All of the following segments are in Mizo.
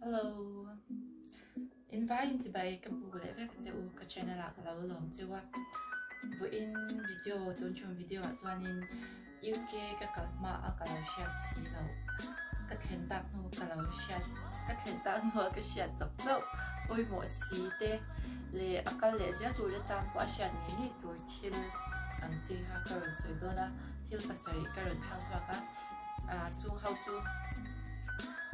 Hello. In vaiin chibai ka buk leh vek che u ka channel ah ka lo lawm cheu a. Vawiin video tun chhun video ah chuanin UK ka kal hma a ka lo hriat si lo. Ka thlen tak hnu ka lo hriat ka thlen tak hnu a ka hriat chawp chauh pawimawh si te leh a kal leh zel tur te tan pawh a hriat ngei ngei tur thil ang chi kha ka rawn sawi dawn a, thil pasarih ka rawn thlang chhuak a, ah chung ho chu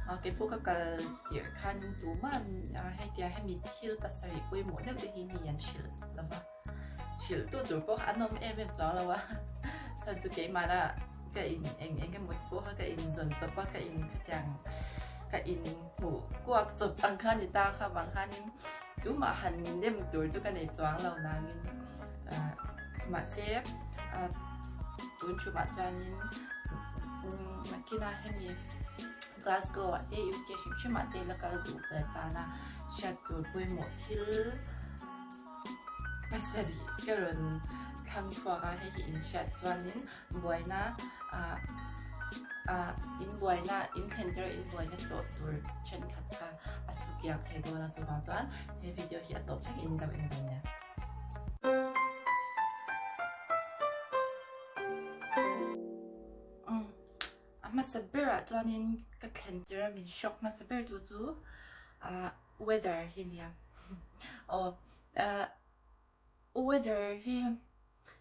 ah keipawh ka kal tirh khanin tuman ah hetia hemi thil pasarih pawimawh deuh te hi mi an hrilh lo va, hrilh tu tur pawh kha an awm em em chuang lo a, chhan chu keimahna ka in eng eng emaw te pawh kha ka inzawn chawp a, ka in khatiang ka in hmuh kuak chawp ang kha a ni ta kha vang khanin. Tumah han nem tur chu ka nei chuang lo nangin mahse tun thumah chuanin nakina hemi Glasgow ah te UK hrim hrim ah te la kal duh ve tana hriat tur pawimawh thil pasarih ka rawn thlang chhuak a, hei hi inhriat chuanin buaina ah ah in buaina in thlen tir a in buaina tawh tur thenkhat kha a su kiang thei dawn a chuvang chuan he video hi a tawp thleng in lo en dawn nia. A hmasa berah chuanin ka thlen tir a min shock hmasa ber tu chu ah weather hi nia aw ah weather hi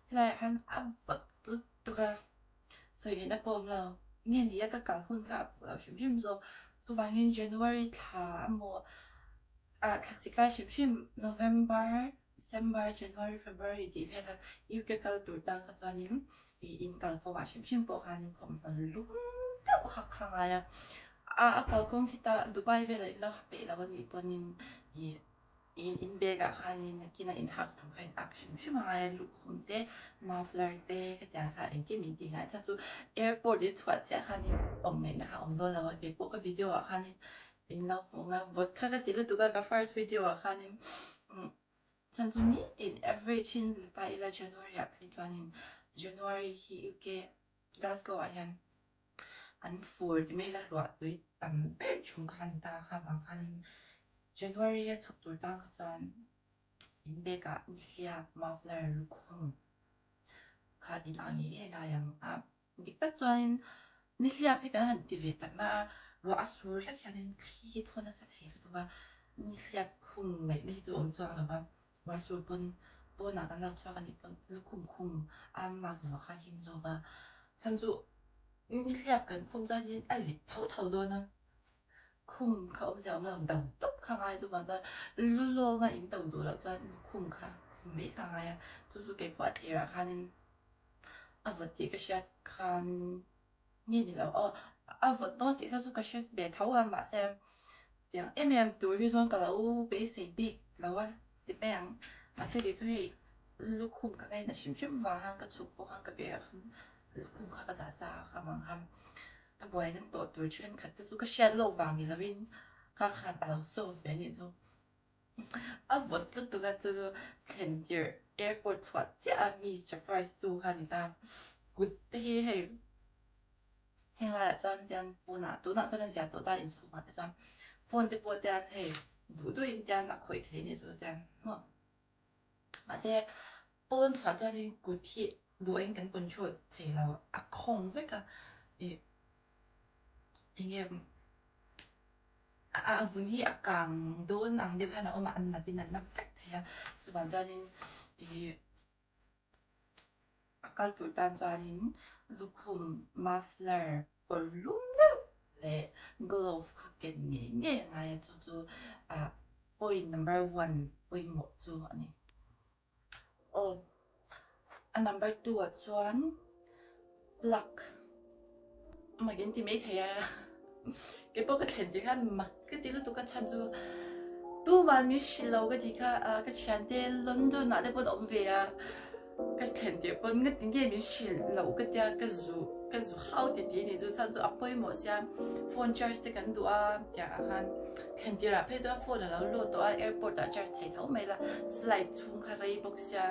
helaiah hian a vawt lutuk a sawi ngaihna pawh awm lo nge ni a ka kal hun kha a fuh lo hrim hrim zawk chuvangin January thla emaw ah thla sik lai hrim hrim November December January February tih vela UK kal tur tan kha chuanin ih in kal kawngah hrim hrim pawh khanin thawmhnaw lum deuh hak kha a ngai a a kalkawng khi ta Dubai velah in lo ha peih lo anih pawhin ih. In in bag ah khanin nakin a in hak tur kha in ak hrim hrim a ngai a, lukhum te, muffler te hetiang kha engkim in tih ngai chhan chu airport i chhuah chiah khanin awm ngaihna kha a awm dawn lo a, keipawh ka video ah khanin in lo hmuh nga vawt kha ka ti lutuk a ka first video ah khanin chhan chu nitin average in ta ila January ah phei chuanin January hi UK Glasgow ah hian an fur ti mai la ruahtui tam ber chung khan ta kha vang khanin January a chhuk tur tan kha chuan in bag ah nihliap muffler lukhum kha in ang ngei ngei lai ang a, dik tak chuanin nihliap hi kan han ti ve tak na a, ruah a sur hlek hianin thli thaw nasa thei lutuk a, nihliap khum ngaihna hi chu a awm chuang lo va. Ruahsur pawn pawnah kan lo chhuak a nih pawn lukhum khum a mak zawh kha him zawk a, chhan chu nihliap kan khum chuan hian a lit tho tho dawn a, khum kha awmzia awm lo do tawp kha ngai chuvang chuan lu lawnga in do duh loh chuan lukhum kha khum mai kha ngai a, chu chu keipawh a tirah khanin a vawt tih ka hriat khan. Nge ni lo aw, a vawt dawn tih kha chu ka hre ve tho a mahse tiang em em tur hi chuan ka lo beisei bik lo a ti mai ang. Mahse kei chu hei lukhum ka ngaina hrim hrim vang khan ka chhuk pawh khan ka bag ah khan lukhum kha ka dah sa a kha vang khan ka buai nan tawh tur thenkhat te chu ka hriat lawk vang ni lovin kha khan a lo solve ve a nih chu. A vawt lutuk a chu chu thlen tirh airport chhuah chiah a mi surprise tu kha a ni ta. Kut te hi hei heng laiah chuan tian pawnah tunah chuan a zia tawh ta inchhungah te chuan phone te pawh tian hei duh duhin tian a khawih thei a nih chu tian maw. Mahse pawn chhuah chuanin kut hi duhin kan control thei lo a khawng vek a ih eng nge. A vun hi a kang dawn ang deuh hian a awm a, an nat in an na vek thei a, chuvang chuanin ih a kal tur tan chuanin lukhum muffler kawr lum deuh leh glove kha ken ngei ngei a ngai a, chu chu ah point number one pawimawh chu a ni. Aw, a number 2 ah chuan plug mak in ti mai thei a, keipawh ka thlen tir khan mak ka ti lutuk a chhan chu tuman min hrilh lo ka tih kha ka thiante London ah te pawn a awm ve a. Ka thlen tirh pawn nga tinge min hrilh loh ka tia ka zu ka zu hau ti ti ni chu chhan chu a pawimawh sia phone charge te kan duh a tiang ah khan thlen tirh ah phei chuan phone a lo load tawh a airport ah charge thei tho mai la flight chhung kha rei bawk sia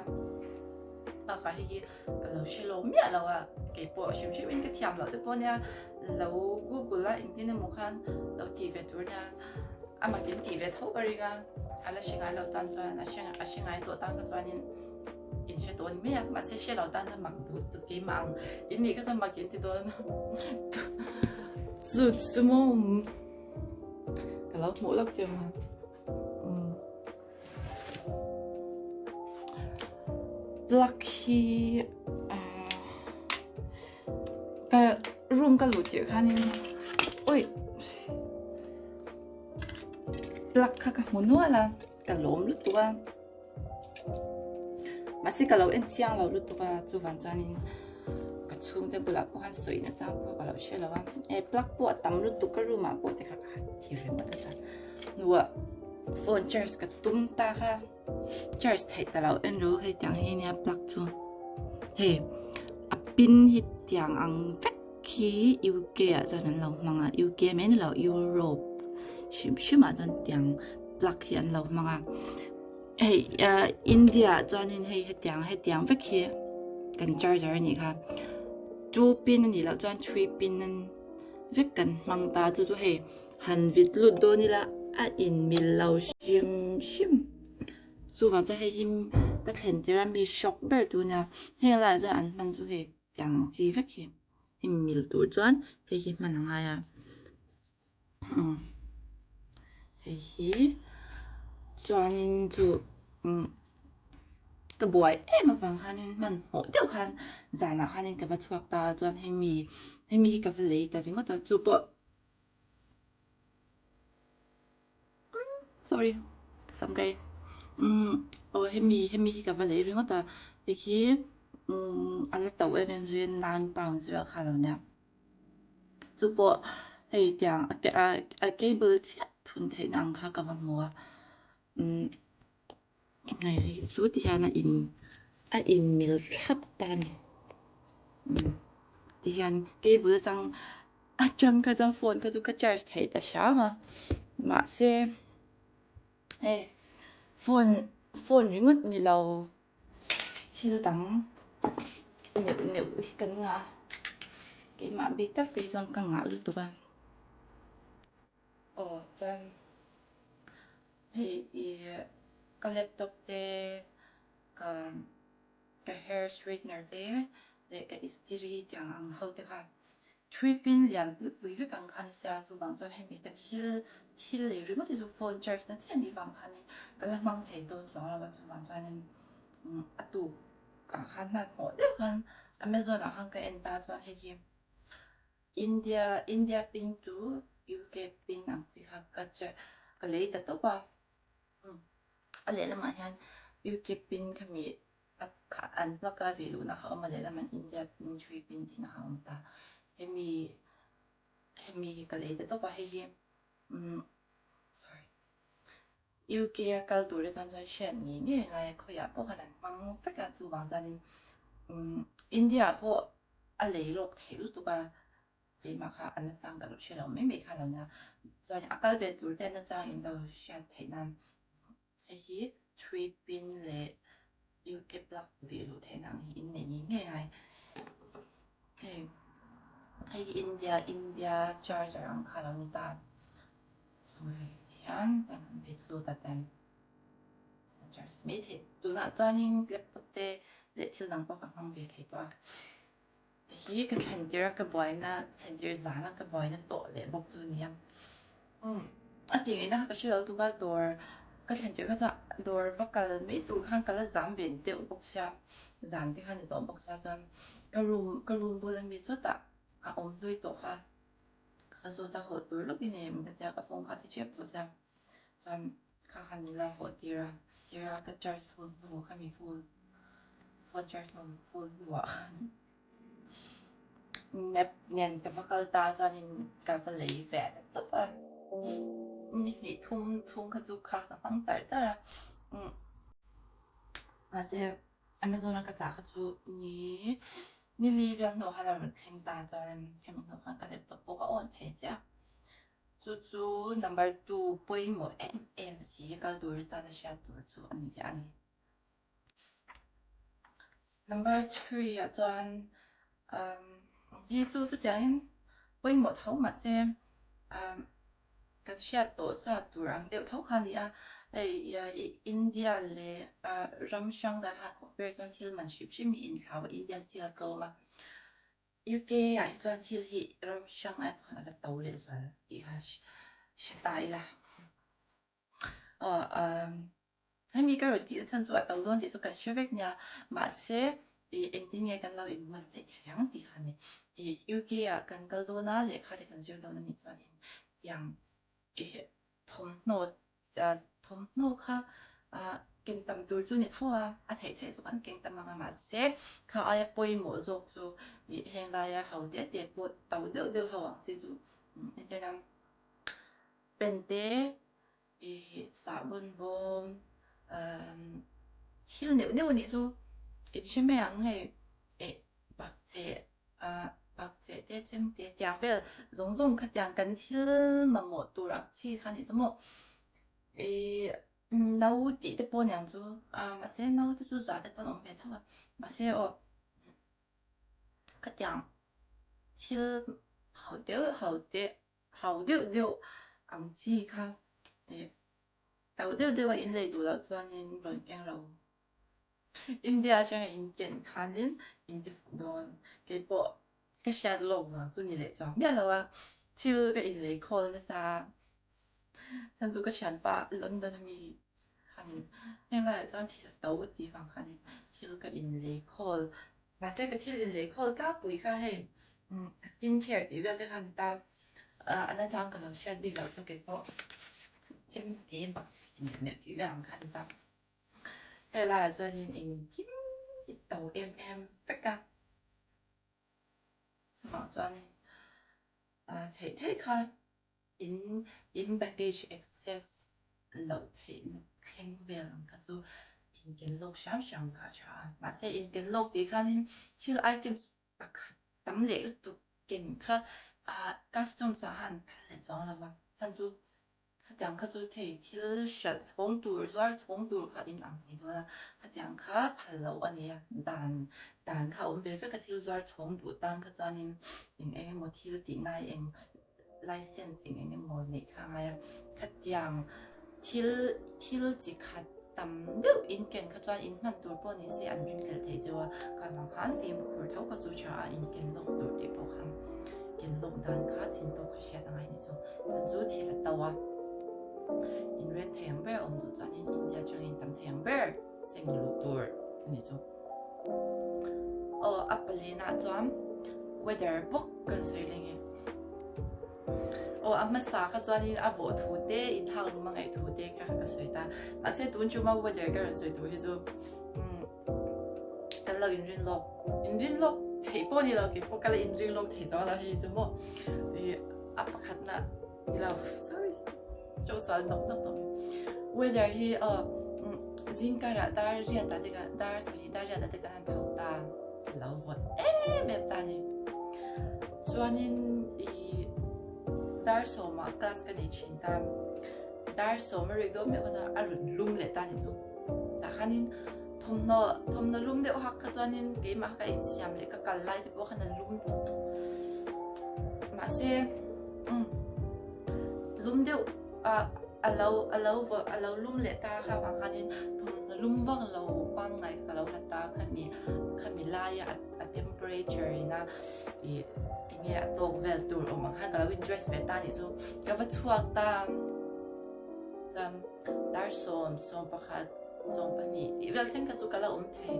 bakah hei hi ka lo hre lo miah lo a keipawh hrim hrim in ka thiam loh te pawh nia lo google a engtin emaw khan lo tih ve tur nia. A mak in tih ve tho ka ring a, a la hre ngai lo tan chuan a hre a hre ngai tawh tan kha chuanin in hre tawh a ni mai a, mahse hre lo tan chuan mak duh tuk keimah ang in nih kha chuan mak in ti dawn chu chu maw ka lo hmuh lawk che ang Plug hi ka room ka luh tirh khanin ui plug kha ka hmu nual a ka lawm lutuk a mahse ka lo en chiang lo lutuk a chuvang chuanin ka chhungte bulah pawh khan sawi na chang pawh ka lo hre lo a e plug pawh a tam lutuk ka room ah pawh te kha ka thi ringawt a chuan hnuah phone charge ka tum ta kha charge theih ta lo en ru hei tiang hi nia plug chu hei a pin hi tiang ang vek khi UK ah chuan an lo hmang a UK mai ni lo Europe hrim hrim ah chuan tiang plug hi an lo hmang a hei ah India ah chuanin hei hetiang hetiang vek hi kan charger a nih kha two pin a nih loh chuan three pin vek kan hmang ta chu chu hei han vit lut dawn ila a inmil lo hrim hrim chuvang chuan hei hi ka thlen tir a mi shock ber tu nia heng laiah chuan an hman chu hei tiang ang chi vek hi inmil tur chuan hei hi hman a ngai a umm hei hi chuanin chu umm ka buai em avang khanin hmanhmawh deuh khan zanah khanin ka va chhuak ta a chuan hemi hemi hi ka va lei ta ringawt a chu pawh. Sorry samkai umm aw hemi hemi hi ka va lei ringawt a hei hi umm a la to em em zui a nine pounds vel kha lo nia chu pawh hei tiang a a cable chiah thun theihna ang kha ka va hmu a umm hei chu ti hian a in a in mil thlap ta a ni umm ti hian cable atang atang kha chuan phone kha chu ka charge thei ta hram a mahse hei phone phone ringawt ni lo thil dang neuh neuh hi kan ngah a keimah bik tak phei chuan ka ngah lutuk a aw chuan. Hei ih ka laptop te ka ka hair straightener te leh ka istiri tiang ang ho te kha three pin lian pui pui vek ang kha a ni sia chuvang chuan hemi ka thil thil lei ringawt hi chu phone charge na chiah anih vang khanin ka la hmang thei dawn chuang lo a chuvang chuanin a tuk ah khan hmanhmawh deuh khan Amazon ah khan ka en ta chuan hei hi. India India pin chu UK pin ang chi kha ka che ka lei ta tawp a a lehlamah hian UK pin khami a kha an plug a vih luhna kha a awm a lehlamah India pin three pin tihna kha a awm ta hemi hemi hi ka lei ta tawp a hei hi umm sorry UK a kal tur te tan chuan hriat ngei ngei a ngai a khawiah pawh khan an hmang vek a chuvang chuanin umm India ah pawh a lei lawk theih lutuk a keimah kha a nachang ka lo hre lo mai mai kha lo nia chuan a kal ve tur te a nachang in lo hriat theih nan hei hi three pin leh UK plug vih luh theih na ang hi in neih ngei ngei ngai hei hei hi India India charger ang kha lo ni ta chu hei hian kan vit lut a ten a charge mai theih tunah chuanin laptop te leh thil dang pawh ka hmang ve thei tawh a hei hi ka thlen tir a ka buaina thlen tir zana ka buaina tawh leh bawk chu a ni a umm a tih ngaihna kha ka hre lo tuk a dawr ka thlen tir kha chuan dawr va kal mai tur khan ka la zam ve deuh bawk sia zan te khan ni tawh bawk sia chuan ka room ka room bula mi sawtah a awm hlui tawh kha ka zawt a haw tur lawk i nei em ka tia ka phone kha a ti tep tawh sia chuan kha khan min la haw tir a tir a ka charge full hnu khami full phone charge hnu full hnuah khan map nen ka va kal ta chuanin ka va lei ve ta tawp a ni hnih thum chhung kha chu kha ka hmang char char a umm mahse Amazon a ka chah kha chu ni ni li vel hnuah khan a rawn thleng ta chuanin hemi hnuah khan ka laptop pawh ka on thei chiah a. Chu chu number two pawimawh em em si kal tur atana hriat tur chu a ni a ni. Number three ah chuan umm hei chu chutiangin pawimawh tho mahse umm. Kan hriat tawh sa tur ang deuh tho kha a ni a, hei India leh ram hrang kan han compare chuan thil man hrim hrim hi inthlau a, India chu thil a tlawm a, UK ah hi chuan thil hi ram hrang ai pawh khan a la to leh zual tih kha hre ta ila. Hemi ka rawn tihna chhan chu a to dawn tih chu kan hre vek nia, mahse engtin nge kan lo inbuatsaih thei ang tih kha a ni. UK ah kan kal dawn a, lehkha te kan zir dawn a nih chuanin tiang thawmhnaw thawmhnaw kha ken tam tur chu ni tho a, a theih theih chu kan keng tam ang a, mahse kha aia pawimawh zawk chu heng laia ho te te pawh to deuh deuh ho ang chi chu entirna pen te Ih sahbawn bawm thil neuh neuh anih chu in hre mai ang hei eh bakcheh ah bakcheh te chem te tiang vel zawng zawng kha tiang kan thil mamawh tur ang chi kha anih chu maw ih no tih te pawh a niang chu ah mahse no te chu zah te pawh an awm ve tho a mahse aw khatiang thil ho deuh ho te Hau deuh deuh ang chi kha eh to deuh deuh a in lei duh loh chuanin rawn keng ro. India atanga in ken khanin in ti fuh dawn. Keipawh ka hriat lawk vang chu ni leh chuang miah lo a, thil ka in lei khawl nasa a, chhan chu ka thianpa London ami khanin heng laiah chuan thil a to tih vang khanin thil ka in lei khawl. Mahse ka thil in lei khawl tlangpui kha hei skin care tih vel te khan ta a nachang ka lo hriat bik loh chu kei pawh chemte bak neuh neuh tih vel ang kha a ni ta. Hei laiah chuanin engkim i to em em vek a, chuvang chuanin theih theih kha In in baggage access loh theihna thleng vel ang kha chu inken lawk hram hram kha a tha a. Mahse inken lawk tih khanin thil items pakhat tam leh lutuk ken kha customs ah han phal leh chuang lo va. Chhan chu khatiang kha chu thei thil hralh chhawng tur zuar chhawng tur kha in ang thei dawn a, khatiang kha phal loh a ni a. Dan dan kha a awm ve vek a thil zuar chhawng duh tan kha chuanin eng eng emaw thil tih ngai eng License eng eng emaw neih kha a ngai a, khatiang thil thil chi khat tam deuh in ken kha chuan in hman tur pawh ni se an ring tlel thei cheu a, kha vang khan fimkhur tho kha chu tha a in ken lawk tur tih pawh khan ken lawk dan kha chin tawk kha hriat a ngai ni chu, chuan chu thil a to a, in ren thei ang ber awm duh chuanin India atangin tam thei ang ber seng luh tur a ni chu. Aw a palina chuan weather bawk kan sawi leng e. Aw a hmasa kha chuanin a vawh thu te inhak lum a ngaih thu te kha ka sawi ta. Mahse tun chuma weather ka rawn sawi tur hi chu umm kan lo inrin lawk inrin lawk theih pawh ni lo kei pawh ka la inring lawk thei chuang lo hei chu maw ih a pakhatna ni lo sorry sorry chawh sual nawk nawk tawh mai. Weather hi aw zing karah dar riat ah te khan dar sarih dar riat ah te khan han tho ta a lo vawt em em ta a ni. Chuanin ih dar sawmah class ka nei thin ta, dar sawm a rik dawn meuh kha chuan a rawn lum leh ta a ni chu. Tah khanin thawmhnaw thawmhnaw lum deuh hak kha chuanin keimah ka insiam leh ka kal lai te pawh khan a lum tuk tuk. Mahse umm lum deuh ah a lo a lo a lo lum leh ta kha vang khanin thawmhnaw lum vak lo pangngai kha ka lo ha ta khami khami laia a a temperature ina ih enge a tawk vel tur awm ang khan ka lo in dress ve ta anih chu ka va chhuak ta chuan dar 11 12 tih vel thleng kha chu ka la awm thei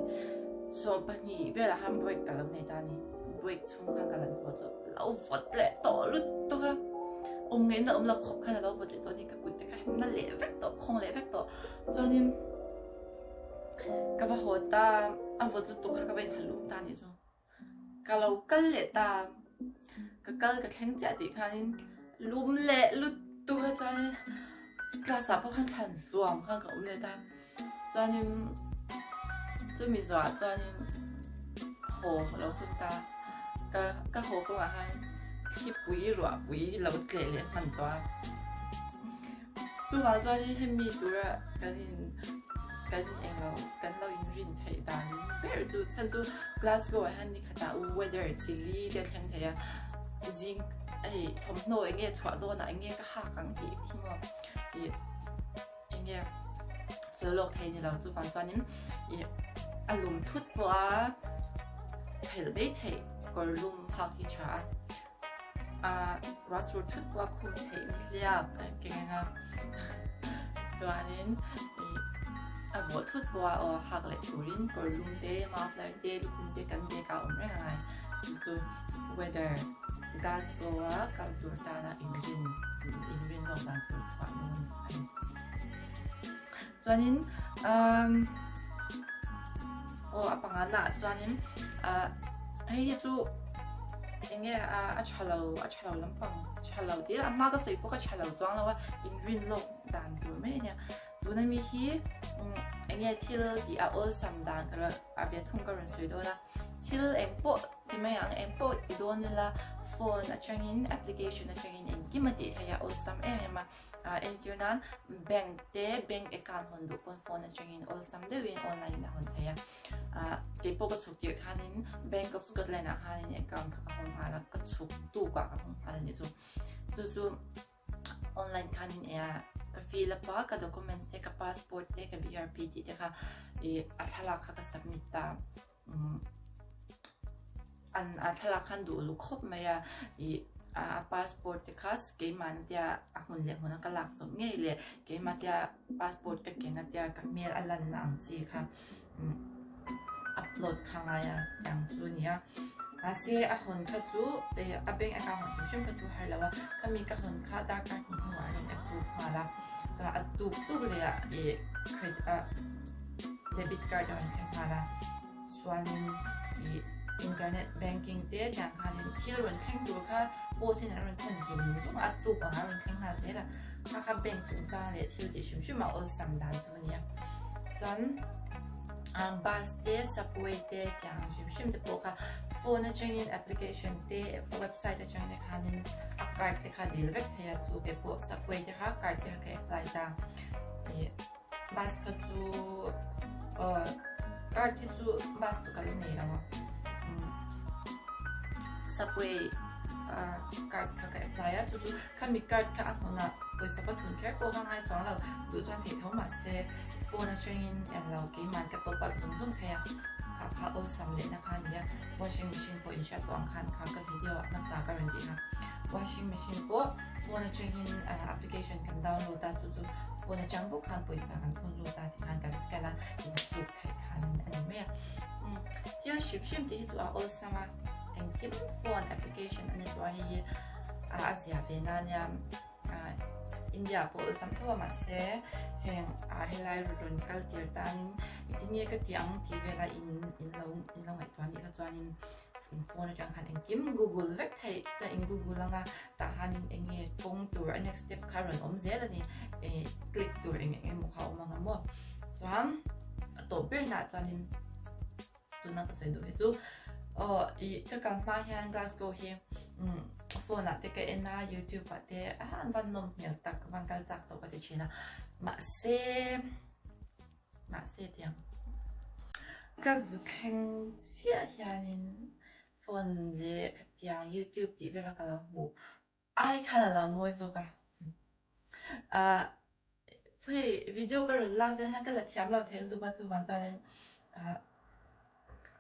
12 velah khan break ka lo nei ta a ni break chhung khan ka lan haw chu lo vawt leh tawh lutuk a awm ngaihna awm lo khawp khan a lo vawt leh tawh a ni ka kut te kha na leh vek tawh khawng leh vek tawh chuanin Ka va haw ta, a vawt lutuk kha ka va inhal lum ta anih chu. Ka lo kal leh ta, ka kal ka thleng chiah tih khanin lum leh lutuk a chuanin class ah pawh khan thlan hluam khan ka awm leh ta. Chuanin chumi zawhah chuanin haw ka lo hun ta, ka ka haw kawngah khan thlipui ruahpui lo tleh leh hman tawh a. Chuvang chuanin hemi tura kan in kan in englo kan lo inrin theih dan ber chu chhan chu Glasgow ah hian ni khatah weather chili te a thleng thei a. Zing hei thawmhnaw eng nge chhuah dawnah eng nge ka hak ang tih hi maw ih eng nge sawi lawk thei ni lo chuvang chuanin ih a lum thut pawh a phelh mai theih kawr lum hak hi tha a ah ruah sur thut pawh a khum theih ni hliap keng eng a chuanin ih a vawh thut pawh a aw hak leh turin kawr lum te muffler te lukhum te kan bag ah a awm reng a ngai chu chu. Weather, Glasgow-a kal tur tana inrin inrin lawk dan tur chhuah dawn a ni. Chuanin um aw a pangana ah chuanin ah hei hi chu enge a a tha lo a tha lo lampang tha lo tih a hma ka sawi pawh ka tha lo chuang lo a inrin lawk dan tur mai a nia. Tuna mi hi enge thil tih a awlsam dan a ve thung ka rawn sawi dawn a. Thil eng pawh ti mai ang, eng pawh ti dawn ila phone atangin application atangin engkim a tih theih a awlsam em em a. Ah entir nan bank te bank account hawn duh pawn phone atangin awlsam deuhin online in a hawn theih a. Ah keipawh ka chhuk tirh khanin Bank of Scotland ah khanin account kha ka hawng nghal a, ka chhuk tuk ah ka hawng nghal a nih chu. Chu chu online khanin e a ka fill up a ka documents te ka passport te ka BRP tih te kha ih a thlalak kha ka submit ta an a thlalak khan duh lu khawp mai a ih a passport te kha keimah tia a hmun leh hmun a ka lak chawp ngei leh keimah tia passport ka keng a tia ka hmel a lanna ang chi kha upload kha ngai a tiang chu a ni a mahse a hawn kha chu a bank account ang hrim hrim kha chu har lo a khami ka hawn kha darkar hnih hnuah a rawn approve nghal a chuan a tuk tuk leh ah ih credit ah debit card a rawn thleng nghal a chuanin ih internet banking te tiang khanin thil rawn thleng tur kha post in an rawn thawn zung zung a a tuk ang a rawn thleng nghal zel a kha kha bank chungchang leh thil tih hrim hrim a awlsam dan chu. ania chuan bus te subway te tiang hrim hrim te pawh kha phone atangin application te website atang te khanin a card te kha dil vek thei a chu ke pawh subway te kha card te kha ka apply ta ih bus kha chu card hi chu bus chu ka la nei lo a subway card kha ka apply a chu chu Khami card kha a hmunah pawisa ka thun kher pawh ka ngai chuang lo, duh chuan theih tho mahse phone atangin en lo keimah ka top up zung zung thei a, kha kha awlsam lehna kha a ni a, washing machine pawh inhriat tawh ang khan kha ka video ah hmasa ka rawn tih kha, washing machine pawh phone atangin application kan download a chu chu phone atang bawk khan pawisa kan thun lut a tikhan kan scan a insuk theih khan a ni mai a, thil hrim hrim tih hi chu a awlsam a, engkim phone application a ni tawh a hei hi. a zia ve na nia India pawh awlsam tho a mahse heng ah helai rawn kal tir tanin engtin nge ka tih ang tih vela in in lo in lo ngaihtuah anih kha chuanin in phone atang khan engkim google vek theih chuan in google anga tah khanin eng nge kawng tur a next step kha rawn awm zel a ni eh click tur eng eng emaw kha a awm ang a maw chuan a tawp ber nah chuanin. Tuna ka sawi duh hi chu aw ih ka kal hma hian Glasgow hi umm phone ah te ka en a youtube ah te a han van nawm hmel tak van kal chak tawh ka ti thin a mahse mahse tiang ka zu thleng chiah hianin phone leh tiang youtube tih vel a ka lo hmuh ai khan a lo mawi zawk a ah hei video ka rawn lak dawn hian ka la thiam lo thei lutuk a chuvang chuanin ah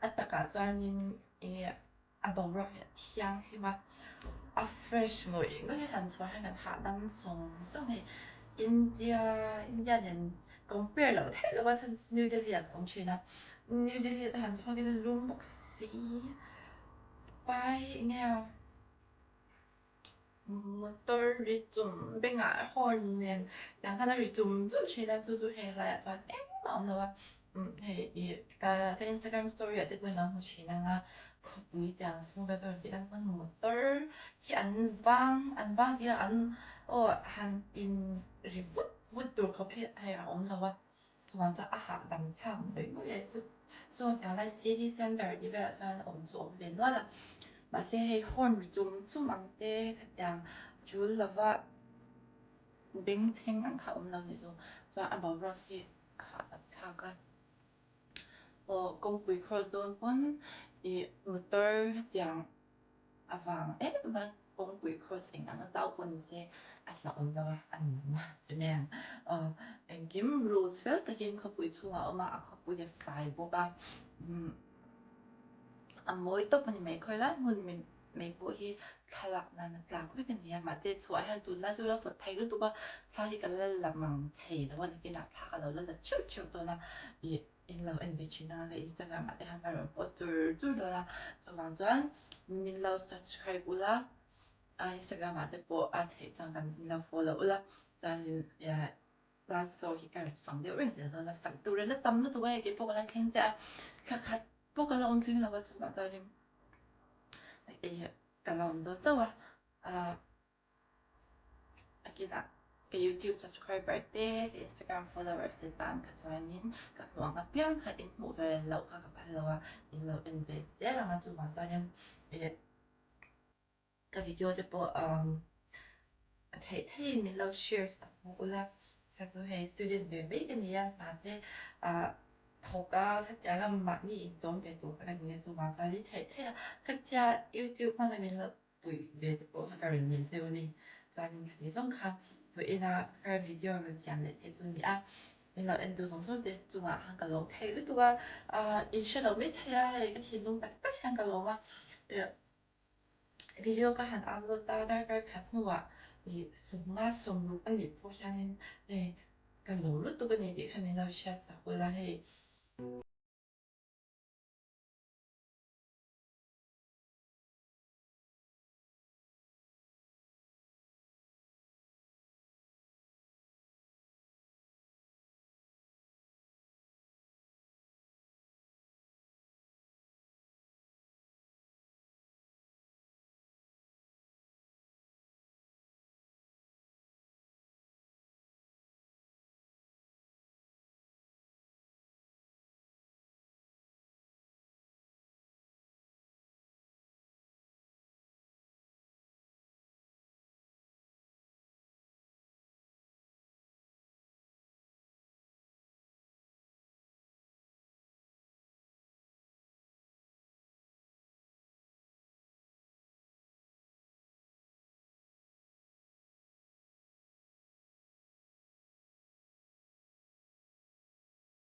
a takah chuanin eng nge a boruak hi a thianghlim a a fresh ngawih ngawih a han chhuah hian kan hahdam sawng sawng hei India India nen compare loh theih loh a chhan chu New Delhi ah ka awm thin a New Delhi ah chuan han chhuak in lum bawk si vai eng nge a. Motor ri chum bengah horn nen tiang khan a ri chum chum thin a chu chu heng laiah chuan engmah a awm lo a hei ih ka ka instagram story ah te pawhin lo hmu thin ang a khawpui tiang chhung vel ka rawn tih ang chuan motor hi an vang an vang tih lah an aw han in ri vut vut tur khawp hi hei a awm lo a chuan chuan a hahdam thlak ngawih ngawih a chu saw tiang lai city center tih velah chuan awm chu awm ve nual a mahse hei horn ri chum chum ang te khatiang tul lova bengchheng ang kha a awm lo ni chu chuan a boruak hi a hahdam thlak a aw kawngpui cross dawn pawn ih motor tiang. a vang em em a, kawngpui cross eng ang a zau pawh ni se a hlauhawm lo a, a nuam a ti mai ang. Aw engkim rules fel takin khawpui chhungah a awm a, a khawpui a fai bawk a, umm a mawi tawp a ni mai khawi lai hmun min mai pawh hi thlalak nan a tlak vek a ni a, mahse chhuah hian tunlai chu la vawt thei lutuk a, thla hi ka la la mang thei lo a nakinah thla ka lo la la cheuh cheuh dawn a ih in lo en ve thin anga ka Instagram ah te hian ka rawn post chur chur dawn a, chuvang chuan min lo subscribe ula a Instagram ah te pawh a theih chuan kan min lo follow ula chuanin Glasgow hi ka rawn fang deuh reng zel dawn a, fang tur a la tam lutuk a hei keipawh ka la thleng chiah a, thla khat pawh ka la awm tling lo a chuvang chuanin ka la awm dawn chauh a, ahh a kinah ka youtube subscriber te ka instagram followers te tan kha chuanin ka hmuh ang apiang kha in hmuh ve loh kha ka phal lo a, in lo en ve zel ang a chuvang chuanin ih. Ka video te pawh a theih theihin min lo share sak bawk ula, chhan chu hei student ve mai ka ni a, hna te thawk a khatiang a mahni inchawm ve tur kha ka ni a, chuvang chuan i theih theih a, khatia youtube hmanga min lo puih ve te pawh kha ka rawn ngen cheu a ni. Chuanin khati zawng kha vawiin a ka video rawn siam leh thei chu a ni a, min lo en duh zawng zawng te chungah khan ka lawm thei lutuk a, in hre lo mai thei a, hei ka thinlung tak tak hian ka lawm a. Video ka han upload ta darkar khat hnuah ih sawmnga sawmruk a nih pawh hianin hei ka lo lutuk a ni tih kha min lo hriat sak ula hei.